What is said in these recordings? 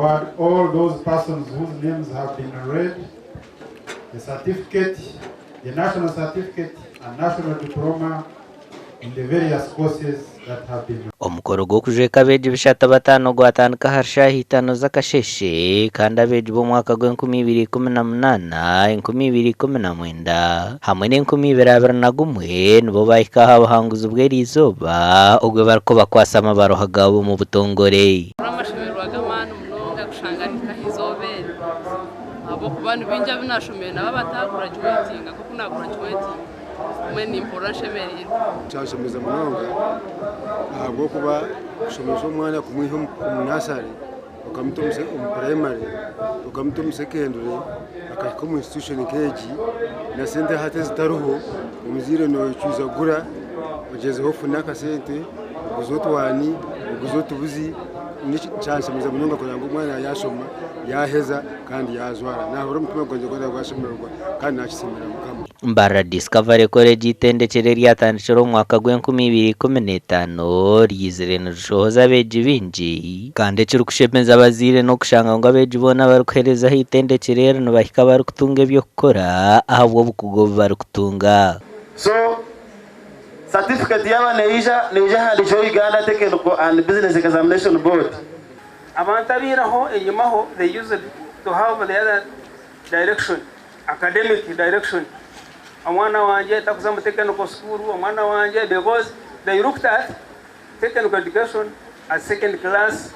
award all those persons whose names have been read the certificate, the national certificate and national diploma in the various courses that have been. Omukoro gw'okujweka abeegi bishatu abataano gwatandika ahari shaaha itaano z'akasheeshe kandi abeegi b'omwaka gw'enkumi ibiri ikumi na munaana, enkumi ibiri ikumi na mwenda hamwe n'enkumi ibiri abiri na gumwe nibo baahika aha buhanguzi bw'eri izooba obwo barikubakwatsa amabaruha gaabo omu butongore. Amashemererwa g'amaani munonga kushanga nihika aha izooba eri ahabw'okuba ni baingi abu naashomire nabo abatagurajuwetinga nk'oku naagurajuwetinga mbwenu nimpurira nshemereirwe. Kyanshemeza munonga ahabw'okuba kushomesa omwana kumwiha omu nasare okamuta omu purayimare okamuta omu sekendure akahika omu insitutushoni nk'egi na sente hati ezitariho omuzaire noyecwiza kugura ogyezeho ofune akasente oguze otwani oguze otubuzi kyanshemeza munonga kureba ngu omwana yashoma yaheza kandi yajwara nahurira omutima gwangye gwona gwashemererwa kandi nakisiimira mukama. Mbarara Discovery College eitendekyero eryatandikire omu mwaka gw'enkumi ibiri ikumi n'etaano ryizire nirishohoza abeegi baingi kandi ekirikushemeza abazaire n'okushanga ngu abeegi boona abarikuheereza aha itendekyero eri nibahika barikutunga eby'okukora ahabw'obukugu obu barikutunga. So certificate yaaba neija, neija ehandiikirweho Uganda Technical and Business Examination Board. Abantu abairaho enyimaho they used to have the other direction, academic direction, omwana wangye takuza mu technical school, omwana wangye because they looked at technical education as second class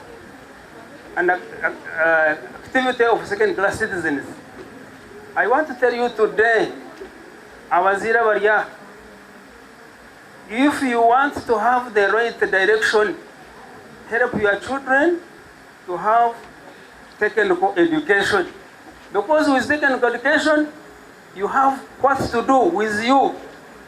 and activity of second class citizens. I want to tell you today abazaire abari aha, if you want to have the right direction, help your children to have technical education because with technical education you have what to do with you.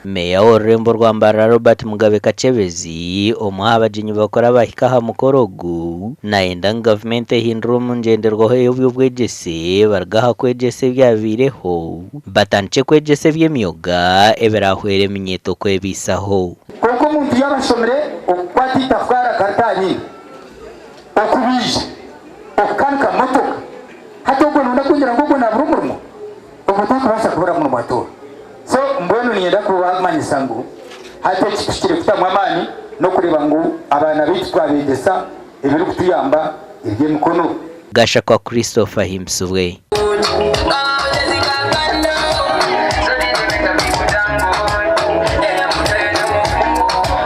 Meeya w'orurembo rwa Mbarara Robert Mugabe Kakyebezi, omwe aha bagyenyi bakuru abaahika aha mukoro ogu, nayenda ngu gavumenti ehindure omu ngyenderwaho y'eby'obwegyese baruge aha kwegyesa ebyabaireho batandikye kwegyesa eby'emyoga ebiraahwere eminyeeto kwebaisaho. Kwonka omuntu yaaba ashomire okukwata eitafaari akaritaanyine, okubaija, okukanika motoka, hati ogwo noyenda kungira ngu ogwo nabura omurimo? Ogwo tarikubaasa kubura murimo at all. So mbwenu niinyenda kubamanyisa ngu hati eki tuhikire kutamu amaani n'okureeba ngu abaana baitu twabegyesa ebirikutuyamba eby'emikono. Gashakwa Christopher Ahimbisibwe.